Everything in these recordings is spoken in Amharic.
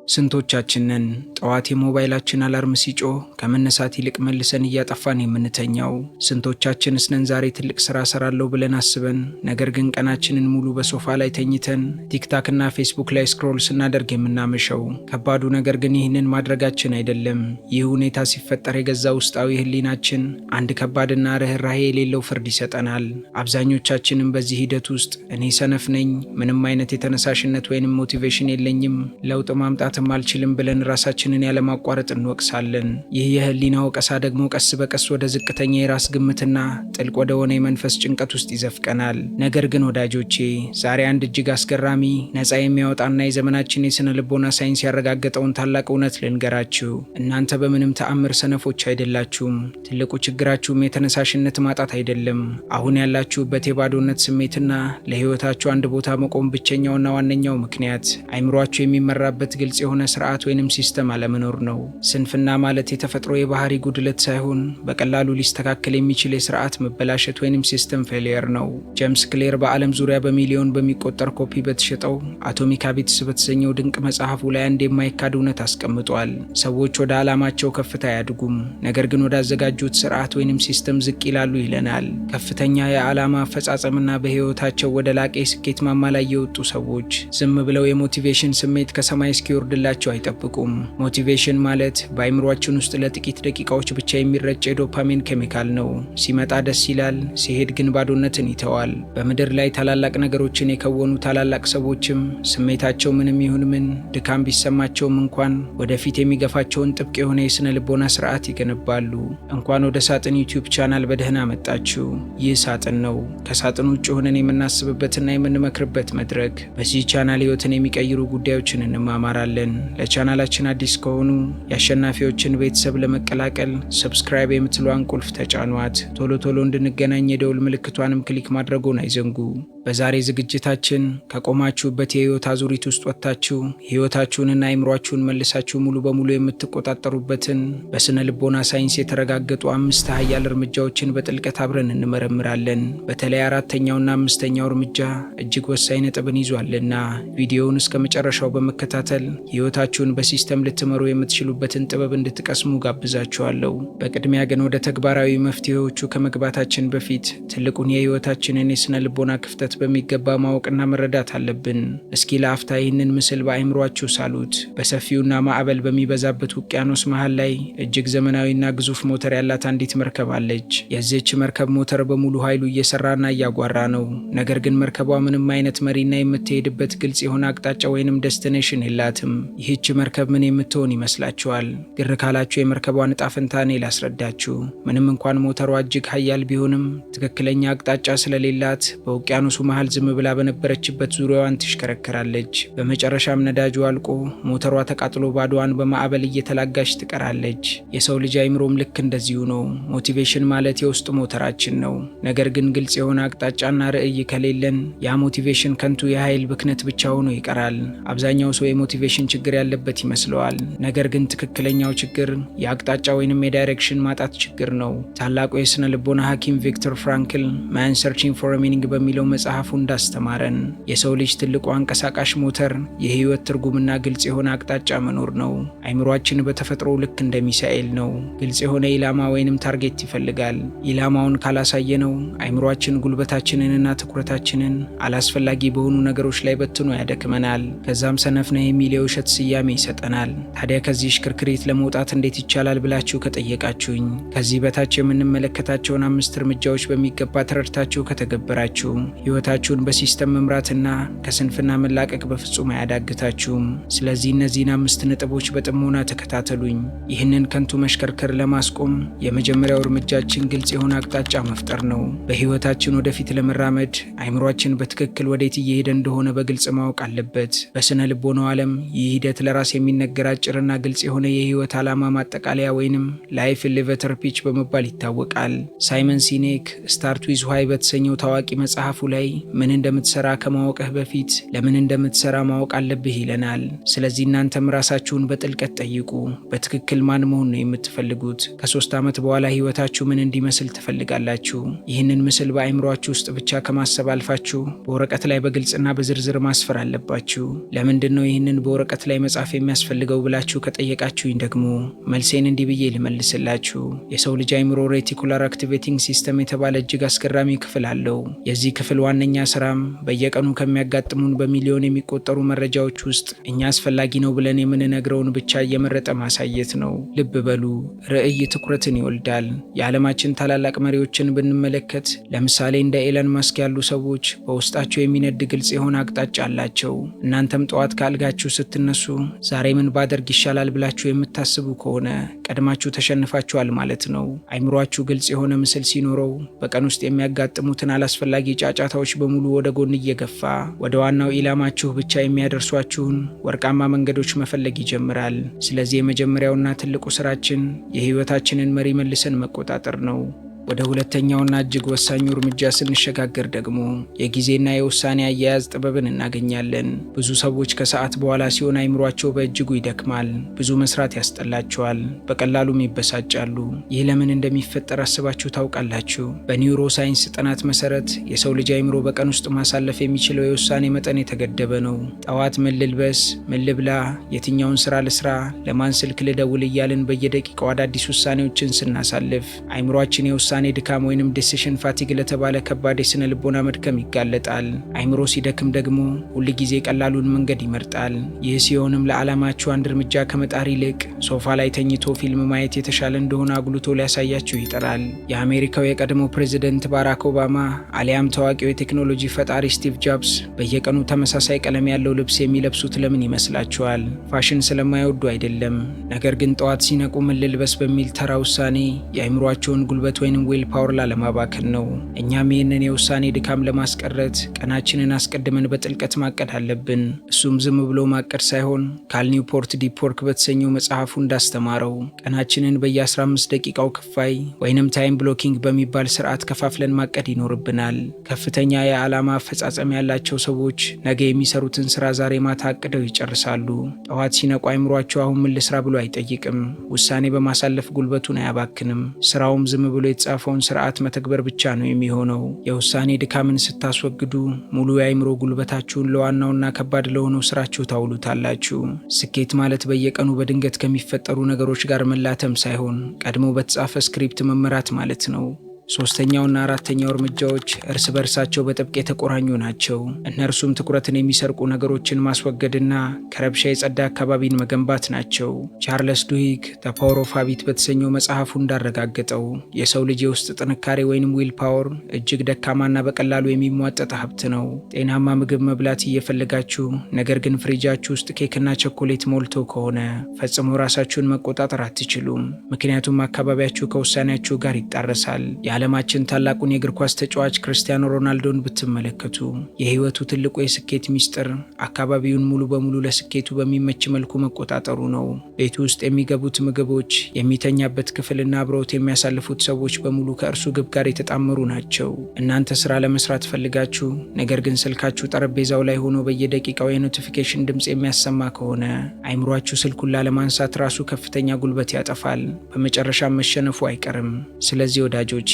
ስንቶቻችንን ጠዋት የሞባይላችን alarm ሲጮህ ከመነሳት ይልቅ መልሰን እያጠፋን የምንተኛው? ስንቶቻችንስ ነን ዛሬ ትልቅ ስራ ሰራለሁ ብለን አስበን ነገር ግን ቀናችንን ሙሉ በሶፋ ላይ ተኝተን TikTok እና ፌስቡክ ላይ scroll ስናደርግ የምናመሸው? ከባዱ ነገር ግን ይህንን ማድረጋችን አይደለም። ይህ ሁኔታ ሲፈጠር የገዛ ውስጣዊ ህሊናችን አንድ ከባድና ርኅራሄ የሌለው ፍርድ ይሰጠናል። አብዛኞቻችንም በዚህ ሂደት ውስጥ እኔ ሰነፍ ነኝ፣ ምንም አይነት የተነሳሽነት ወይንም motivation የለኝም፣ ለውጥ ማምጣትም አልችልም ብለን ራሳችንን ያለማቋረጥ እንወቅሳለን። ይህ የህሊና ወቀሳ ደግሞ ቀስ በቀስ ወደ ዝቅተኛ የራስ ግምትና ጥልቅ ወደሆነ የመንፈስ ጭንቀት ውስጥ ይዘፍቀናል። ነገር ግን ወዳጆቼ፣ ዛሬ አንድ እጅግ አስገራሚ፣ ነፃ የሚያወጣና የዘመናችን የስነ ልቦና ሳይንስ ያረጋገጠውን ታላቅ እውነት ልንገራችሁ። እናንተ በምንም ተአምር ሰነፎች አይደላችሁም። ትልቁ ችግራችሁም የተነሳሽነት ማጣት አይደለም። አሁን ያላችሁበት የባዶነት ስሜትና ለህይወታችሁ አንድ ቦታ መቆም ብቸኛውና ዋነኛው ምክንያት አይምሯችሁ የሚመራበት ግልጽ የሆነ ስርዓት ወይንም system አለመኖር ነው። ስንፍና ማለት የተፈጥሮ የባህሪ ጉድለት ሳይሆን በቀላሉ ሊስተካከል የሚችል የስርዓት መበላሸት ወይንም system failure ነው። ጄምስ ክሌር በዓለም ዙሪያ በሚሊዮን በሚቆጠር ኮፒ በተሸጠው Atomic Habits በተሰኘው ድንቅ መጽሐፉ ላይ አንድ የማይካድ እውነት አስቀምጧል። ሰዎች ወደ ዓላማቸው ከፍታ አያድጉም፣ ነገር ግን ወዳዘጋጁት ስርዓት ወይንም system ዝቅ ይላሉ ይለናል። ከፍተኛ የዓላማ አፈጻጸምና በህይወታቸው ወደ ላቀ የስኬት ማማ ላይ የወጡ ሰዎች ዝም ብለው የ motivation ስሜት ከሰማይ እስኪወርድላቸው አይጠብቁም። Motivation ማለት በአይምሯችን ውስጥ ለጥቂት ደቂቃዎች ብቻ የሚረጭ የዶፓሚን ኬሚካል ነው። ሲመጣ ደስ ይላል፣ ሲሄድ ግን ባዶነትን ይተዋል። በምድር ላይ ታላላቅ ነገሮችን የከወኑ ታላላቅ ሰዎችም ስሜታቸው ምንም ይሁን ምን፣ ድካም ቢሰማቸውም እንኳን ወደፊት የሚገፋቸውን ጥብቅ የሆነ የስነ ልቦና ስርዓት ይገነባሉ። እንኳን ወደ ሳጥን YouTube channel በደህና መጣችሁ። ይህ ሳጥን ነው። ከሳጥን ውጭ ሆነን የምናስብበትና የምንመክርበት መድረክ። በዚህ ቻናል ህይወትን የሚቀይሩ ጉዳዮችን እንማማራለን። ለቻናላችን አዲስ ከሆኑ የአሸናፊዎችን ቤተሰብ ለመቀላቀል subscribe የምትለዋን ቁልፍ ተጫኗት። ቶሎ ቶሎ እንድንገናኝ የደውል ምልክቷንም click ማድረጎን አይዘንጉ። በዛሬ ዝግጅታችን ከቆማችሁበት የህይወት አዙሪት ውስጥ ወጥታችሁ ህይወታችሁንና አይምሯችሁን መልሳችሁ ሙሉ በሙሉ የምትቆጣጠሩበትን በስነ ልቦና ሳይንስ የተረጋገጡ አምስት ሀያል እርምጃዎችን በጥልቀት አብረን እንመረምራለን። በተለይ አራተኛውና አምስተኛው እርምጃ እጅግ ወሳኝ ነጥብን ይዟልና ቪዲዮውን እስከ መጨረሻው በመከታተል ህይወታችሁን በ system ልትመሩ የምትችሉበትን ጥበብ እንድትቀስሙ ጋብዛችኋለሁ። በቅድሚያ ግን ወደ ተግባራዊ መፍትሄዎቹ ከመግባታችን በፊት ትልቁን የህይወታችንን የስነ ልቦና ክፍተት በሚገባ ማወቅና መረዳት አለብን። እስኪ ለአፍታ ይህንን ምስል በአይምሯችሁ ሳሉት። በሰፊውና ማዕበል በሚበዛበት ውቅያኖስ መሃል ላይ እጅግ ዘመናዊና ግዙፍ ሞተር ያላት አንዲት መርከብ አለች። የዚህች መርከብ ሞተር በሙሉ ኃይሉ እየሰራና እያጓራ ነው። ነገር ግን መርከቧ ምንም አይነት መሪና የምትሄድበት ግልጽ የሆነ አቅጣጫ ወይንም destination የላትም። ይህች መርከብ ምን የምትሆን ይመስላችኋል? ግር ካላችሁ የመርከቧን እጣ ፈንታ እኔ ላስረዳችሁ። ምንም እንኳን ሞተሯ እጅግ ኃያል ቢሆንም ትክክለኛ አቅጣጫ ስለሌላት በውቅያኖሱ መሃል ዝም ብላ በነበረችበት ዙሪያዋን ትሽከረከራለች። በመጨረሻም ነዳጁ አልቆ ሞተሯ ተቃጥሎ ባዶዋን በማዕበል እየተላጋች ትቀራለች። የሰው ልጅ አይምሮም ልክ እንደዚሁ ነው። Motivation ማለት የውስጥ ሞተራችን ነው። ነገር ግን ግልጽ የሆነ አቅጣጫና ርዕይ ከሌለን ያ motivation ከንቱ የኃይል ብክነት ብቻ ሆኖ ይቀራል። አብዛኛው ሰው የ motivation ችግር ያለበት ይመስለዋል። ነገር ግን ትክክለኛው ችግር የአቅጣጫ ወይንም የ direction ማጣት ችግር ነው። ታላቁ የስነ ልቦና ሐኪም ቪክተር ፍራንክል Man's Searching for Meaning በሚለው መጽሐፉ እንዳስተማረን የሰው ልጅ ትልቁ አንቀሳቃሽ ሞተር የህይወት ትርጉምና ግልጽ የሆነ አቅጣጫ መኖር ነው። አይምሯችን በተፈጥሮ ልክ እንደ ሚሳኤል ነው። ግልጽ የሆነ ኢላማ ወይንም target ይፈልጋል። ኢላማውን ካላሳየነው አይምሯችን ጉልበታችንንና ትኩረታችንን አላስፈላጊ በሆኑ ነገሮች ላይ በትኖ ያደክመናል። ከዛም ሰነፍ ነህ የሚል የውሸት ስያሜ ይሰጠናል። ታዲያ ከዚህ ሽክርክሪት ለመውጣት እንዴት ይቻላል ብላችሁ ከጠየቃችሁኝ፣ ከዚህ በታች የምንመለከታቸውን አምስት እርምጃዎች በሚገባ ተረድታችሁ ከተገበራችሁ ህይወታችሁን በ system መምራትና ከስንፍና መላቀቅ በፍጹም አያዳግታችሁም። ስለዚህ እነዚህን አምስት ነጥቦች በጥሞና ተከታተሉኝ። ይህንን ከንቱ መሽከርከር ለማስቆም የመጀመሪያው እርምጃችን ግልጽ የሆነ አቅጣጫ መፍጠር ነው። በህይወታችን ወደፊት ለመራመድ አይምሯችን በትክክል ወዴት እየሄደ እንደሆነ በግልጽ ማወቅ አለበት። በስነ ልቦናው ዓለም ይህ ሂደት ለራስ የሚነገር አጭርና ግልጽ የሆነ የህይወት ዓላማ ማጠቃለያ ወይንም life elevator pitch በመባል ይታወቃል። ሳይመን ሲኔክ Start with Why በተሰኘው ታዋቂ መጽሐፉ ላይ ምን እንደምትሰራ ከማወቅህ በፊት ለምን እንደምትሰራ ማወቅ አለብህ ይለናል። ስለዚህ እናንተም ራሳችሁን በጥልቀት ጠይቁ። በትክክል ማን መሆን ነው የምትፈልጉት? ከ3 ዓመት በኋላ ህይወታችሁ ምን እንዲመስል ትፈልጋላችሁ? ይህንን ምስል በአይምሯችሁ ውስጥ ብቻ ከማሰብ አልፋችሁ በወረቀት ላይ በግልጽና በዝርዝር ማስፈር አለባችሁ። ለምንድን ነው ይህንን በወረቀት ወረቀት ላይ መጻፍ የሚያስፈልገው ብላችሁ ከጠየቃችሁኝ ደግሞ መልሴን እንዲህ ብዬ ልመልስላችሁ። የሰው ልጅ አይምሮ reticular activating system የተባለ እጅግ አስገራሚ ክፍል አለው። የዚህ ክፍል ዋነኛ ስራም በየቀኑ ከሚያጋጥሙን በሚሊዮን የሚቆጠሩ መረጃዎች ውስጥ እኛ አስፈላጊ ነው ብለን የምንነግረውን ብቻ እየመረጠ ማሳየት ነው። ልብ በሉ፣ ርዕይ ትኩረትን ይወልዳል። የዓለማችን ታላላቅ መሪዎችን ብንመለከት ለምሳሌ እንደ ኤለን መስክ ያሉ ሰዎች በውስጣቸው የሚነድ ግልጽ የሆነ አቅጣጫ አላቸው። እናንተም ጠዋት ከአልጋችሁ ስትነሱ ዛሬ ምን ባደርግ ይሻላል ብላችሁ የምታስቡ ከሆነ ቀድማችሁ ተሸንፋችኋል ማለት ነው። አይምሯችሁ ግልጽ የሆነ ምስል ሲኖረው በቀን ውስጥ የሚያጋጥሙትን አላስፈላጊ ጫጫታዎች በሙሉ ወደ ጎን እየገፋ ወደ ዋናው ኢላማችሁ ብቻ የሚያደርሷችሁን ወርቃማ መንገዶች መፈለግ ይጀምራል። ስለዚህ የመጀመሪያውና ትልቁ ስራችን የህይወታችንን መሪ መልሰን መቆጣጠር ነው። ወደ ሁለተኛውና እጅግ ወሳኙ እርምጃ ስንሸጋገር ደግሞ የጊዜና የውሳኔ አያያዝ ጥበብን እናገኛለን። ብዙ ሰዎች ከሰዓት በኋላ ሲሆን አይምሯቸው በእጅጉ ይደክማል። ብዙ መስራት ያስጠላቸዋል፣ በቀላሉም ይበሳጫሉ። ይህ ለምን እንደሚፈጠር አስባችሁ ታውቃላችሁ? በ neuroscience ጥናት መሰረት የሰው ልጅ አይምሮ በቀን ውስጥ ማሳለፍ የሚችለው የውሳኔ መጠን የተገደበ ነው። ጠዋት ምን ልልበስ፣ ምን ልብላ፣ የትኛውን ስራ ልስራ፣ ለማን ስልክ ልደውል እያልን በየደቂቃው አዳዲስ ውሳኔዎችን ስናሳልፍ አይምሯችን የውሳኔ ድካም ወይንም decision fatigue ለተባለ ከባድ የስነ ልቦና መድከም ይጋለጣል። አይምሮ ሲደክም ደግሞ ሁል ጊዜ ቀላሉን መንገድ ይመርጣል። ይህ ሲሆንም ለዓላማችሁ አንድ እርምጃ ከመጣር ይልቅ ሶፋ ላይ ተኝቶ ፊልም ማየት የተሻለ እንደሆነ አጉልቶ ሊያሳያችሁ ይጥራል። የአሜሪካው የቀድሞ ፕሬዚደንት ባራክ ኦባማ አሊያም ታዋቂው የቴክኖሎጂ ፈጣሪ ስቲቭ ጆብስ በየቀኑ ተመሳሳይ ቀለም ያለው ልብስ የሚለብሱት ለምን ይመስላችኋል? ፋሽን ስለማይወዱ አይደለም። ነገር ግን ጠዋት ሲነቁ ምን ልልበስ በሚል ተራ ውሳኔ የአይምሯቸውን ጉልበት ወይንም will power ላለማባከን ነው። እኛም ይህንን የውሳኔ ድካም ለማስቀረት ቀናችንን አስቀድመን በጥልቀት ማቀድ አለብን። እሱም ዝም ብሎ ማቀድ ሳይሆን ካል ኒውፖርት Deep Work በተሰኘው መጽሐፉ እንዳስተማረው ቀናችንን በየ15 ደቂቃው ክፋይ ወይንም time blocking በሚባል ስርዓት ከፋፍለን ማቀድ ይኖርብናል። ከፍተኛ የዓላማ አፈጻጸም ያላቸው ሰዎች ነገ የሚሰሩትን ስራ ዛሬ ማታ አቅደው ይጨርሳሉ። ጠዋት ሲነቁ አይምሯቸው አሁን ምን ልስራ ብሎ አይጠይቅም። ውሳኔ በማሳለፍ ጉልበቱን አያባክንም። ስራውም ዝም ብሎ የተጻፈውን ስርዓት መተግበር ብቻ ነው የሚሆነው። የውሳኔ ድካምን ስታስወግዱ ሙሉ የአይምሮ ጉልበታችሁን ለዋናውና ከባድ ለሆነው ስራችሁ ታውሉታላችሁ። ስኬት ማለት በየቀኑ በድንገት ከሚፈጠሩ ነገሮች ጋር መላተም ሳይሆን ቀድሞ በተጻፈ script መመራት ማለት ነው። ሶስተኛውና አራተኛው እርምጃዎች እርስ በእርሳቸው በጥብቅ የተቆራኙ ናቸው። እነርሱም ትኩረትን የሚሰርቁ ነገሮችን ማስወገድና ከረብሻ የጸዳ አካባቢን መገንባት ናቸው። ቻርለስ ዱሂግ The Power of Habit በተሰኘው መጽሐፉ እንዳረጋገጠው የሰው ልጅ የውስጥ ጥንካሬ ወይንም will power እጅግ ደካማና በቀላሉ የሚሟጠጥ ሀብት ነው። ጤናማ ምግብ መብላት እየፈለጋችሁ ነገር ግን ፍሪጃችሁ ውስጥ ኬክና ቸኮሌት ሞልቶ ከሆነ ፈጽሞ ራሳችሁን መቆጣጠር አትችሉም። ምክንያቱም አካባቢያችሁ ከውሳኔያችሁ ጋር ይጣረሳል። የዓለማችን ታላቁን የእግር ኳስ ተጫዋች ክርስቲያኖ ሮናልዶን ብትመለከቱ የህይወቱ ትልቁ የስኬት ሚስጥር አካባቢውን ሙሉ በሙሉ ለስኬቱ በሚመች መልኩ መቆጣጠሩ ነው። ቤቱ ውስጥ የሚገቡት ምግቦች፣ የሚተኛበት ክፍልና አብረውት የሚያሳልፉት ሰዎች በሙሉ ከእርሱ ግብ ጋር የተጣመሩ ናቸው። እናንተ ስራ ለመስራት ፈልጋችሁ ነገር ግን ስልካችሁ ጠረጴዛው ላይ ሆኖ በየደቂቃው የ notification ድምፅ የሚያሰማ ከሆነ አይምሯችሁ ስልኩን ላለማንሳት ራሱ ከፍተኛ ጉልበት ያጠፋል። በመጨረሻም መሸነፉ አይቀርም። ስለዚህ ወዳጆቼ፣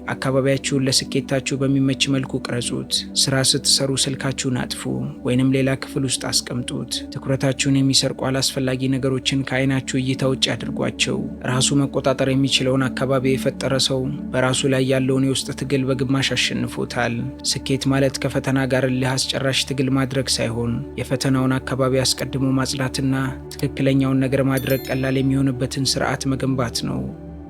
አካባቢያችሁን ለስኬታችሁ በሚመች መልኩ ቅረጹት። ስራ ስትሰሩ ስልካችሁን አጥፉ ወይንም ሌላ ክፍል ውስጥ አስቀምጡት። ትኩረታችሁን የሚሰርቁ አላስፈላጊ ነገሮችን ከአይናችሁ እይታ ውጭ አድርጓቸው። ራሱ መቆጣጠር የሚችለውን አካባቢ የፈጠረ ሰው በራሱ ላይ ያለውን የውስጥ ትግል በግማሽ አሸንፎታል። ስኬት ማለት ከፈተና ጋር እልህ አስጨራሽ ትግል ማድረግ ሳይሆን የፈተናውን አካባቢ አስቀድሞ ማጽዳትና ትክክለኛውን ነገር ማድረግ ቀላል የሚሆንበትን ስርዓት መገንባት ነው።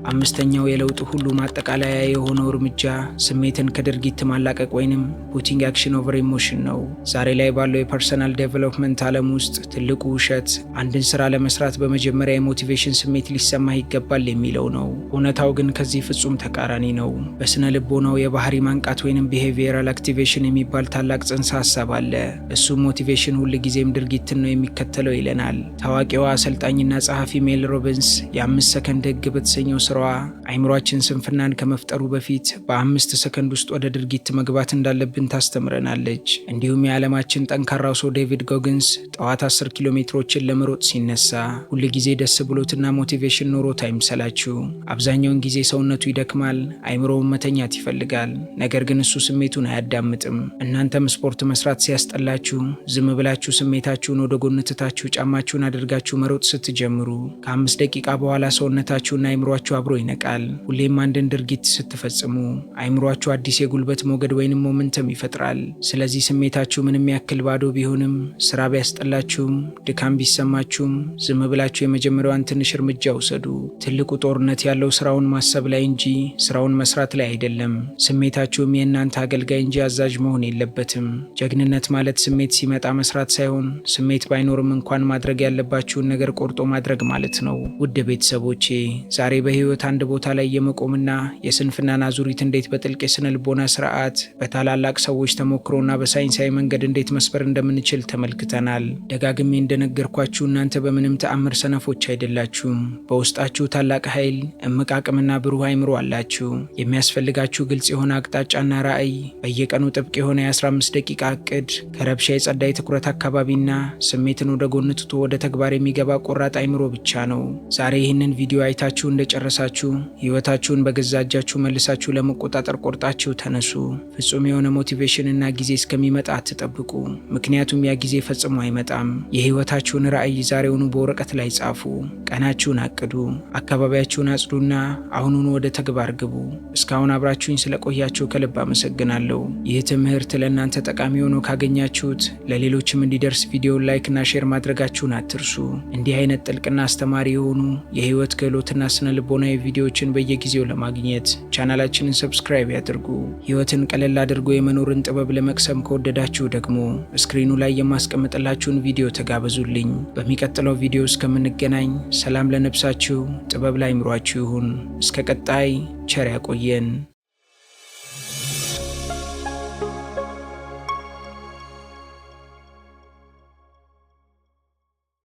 አምስተኛው የለውጥ ሁሉ ማጠቃለያ የሆነው እርምጃ ስሜትን ከድርጊት ማላቀቅ ወይንም putting action over emotion ነው። ዛሬ ላይ ባለው የ personal development ዓለም ውስጥ ትልቁ ውሸት አንድን ስራ ለመስራት በመጀመሪያ የ motivation ስሜት ሊሰማህ ይገባል የሚለው ነው። እውነታው ግን ከዚህ ፍጹም ተቃራኒ ነው። በስነ ልቦናው የባህሪ ማንቃት ወይንም behavioral activation የሚባል ታላቅ ጽንሰ ሀሳብ አለ። እሱም motivation ሁል ጊዜም ድርጊትን ነው የሚከተለው ይለናል። ታዋቂዋ አሰልጣኝና ጸሐፊ ሜል ሮቢንስ የ5 ሰከንድ ህግ በተሰኘው ስራዋ አይምሯችን ስንፍናን ከመፍጠሩ በፊት በ5 ሰከንድ ውስጥ ወደ ድርጊት መግባት እንዳለብን ታስተምረናለች። እንዲሁም የዓለማችን ጠንካራው ሰው ዴቪድ ጎግንስ ጠዋት 10 ኪሎ ሜትሮችን ለመሮጥ ሲነሳ ሁል ጊዜ ደስ ብሎትና motivation ኖሮት አይምሰላችሁ። አብዛኛውን ጊዜ ሰውነቱ ይደክማል፣ አይምሮውን መተኛት ይፈልጋል። ነገር ግን እሱ ስሜቱን አያዳምጥም። እናንተም ስፖርት መስራት ሲያስጠላችሁ ዝም ብላችሁ ስሜታችሁን ወደ ጎን ትታችሁ ጫማችሁን አድርጋችሁ መሮጥ ስትጀምሩ ከ5 ደቂቃ በኋላ ሰውነታችሁና አይምሯችሁ አብሮ ይነቃል። ሁሌም አንድን ድርጊት ስትፈጽሙ አይምሯችሁ አዲስ የጉልበት ሞገድ ወይንም momentum ይፈጥራል። ስለዚህ ስሜታችሁ ምንም ያክል ባዶ ቢሆንም፣ ስራ ቢያስጠላችሁም፣ ድካም ቢሰማችሁም ዝም ብላችሁ የመጀመሪያዋን ትንሽ እርምጃ ውሰዱ። ትልቁ ጦርነት ያለው ስራውን ማሰብ ላይ እንጂ ስራውን መስራት ላይ አይደለም። ስሜታችሁም የእናንተ አገልጋይ እንጂ አዛዥ መሆን የለበትም። ጀግንነት ማለት ስሜት ሲመጣ መስራት ሳይሆን ስሜት ባይኖርም እንኳን ማድረግ ያለባችሁን ነገር ቆርጦ ማድረግ ማለት ነው። ውድ ቤተሰቦቼ፣ ዛሬ በህይወት አንድ ቦታ ላይ የመቆምና የስንፍናን አዙሪት እንዴት በጥልቅ የስነ ልቦና ስርዓት፣ በታላላቅ ሰዎች ተሞክሮና በሳይንሳዊ መንገድ እንዴት መስበር እንደምንችል ተመልክተናል። ደጋግሜ እንደነገርኳችሁ እናንተ በምንም ተአምር ሰነፎች አይደላችሁም። በውስጣችሁ ታላቅ ኃይል፣ እምቅ አቅምና ብሩህ አይምሮ አላችሁ። የሚያስፈልጋችሁ ግልጽ የሆነ አቅጣጫና ራዕይ፣ በየቀኑ ጥብቅ የሆነ የ15 ደቂቃ እቅድ፣ ከረብሻ የጸዳ የትኩረት አካባቢና ስሜትን ወደ ጎን ትቶ ወደ ተግባር የሚገባ ቆራጥ አይምሮ ብቻ ነው። ዛሬ ይህንን ቪዲዮ አይታችሁ እንደጨረሳችሁ ህይወታችሁን በገዛ እጃችሁ መልሳችሁ ለመቆጣጠር ቆርጣችሁ ተነሱ። ፍጹም የሆነ motivation እና ጊዜ እስከሚመጣ አትጠብቁ፣ ምክንያቱም ያ ጊዜ ፈጽሞ አይመጣም። የህይወታችሁን ራዕይ ዛሬውኑ በወረቀት ላይ ጻፉ። ቀናችሁን አቅዱ፣ አካባቢያችሁን አጽዱና አሁኑኑ ወደ ተግባር ግቡ። እስካሁን አብራችሁኝ ስለቆያችሁ ከልብ አመሰግናለሁ። ይህ ትምህርት ለእናንተ ጠቃሚ ሆኖ ካገኛችሁት ለሌሎችም እንዲደርስ ቪዲዮን like ና share ማድረጋችሁን አትርሱ። እንዲህ አይነት ጥልቅና አስተማሪ የሆኑ የህይወት ክህሎትና ስነ ልቦናዊ ቪዲዮዎችን በየጊዜው ለማግኘት ቻናላችንን subscribe ያድርጉ። ህይወትን ቀለል አድርጎ የመኖርን ጥበብ ለመቅሰም ከወደዳችሁ ደግሞ screen ኑ ላይ የማስቀምጥላችሁን ቪዲዮ ተጋበዙልኝ። በሚቀጥለው ቪዲዮ እስከምንገናኝ ሰላም ለነፍሳችሁ፣ ጥበብ ለአእምሯችሁ ይሁን። እስከ ቀጣይ ቸር ያቆየን።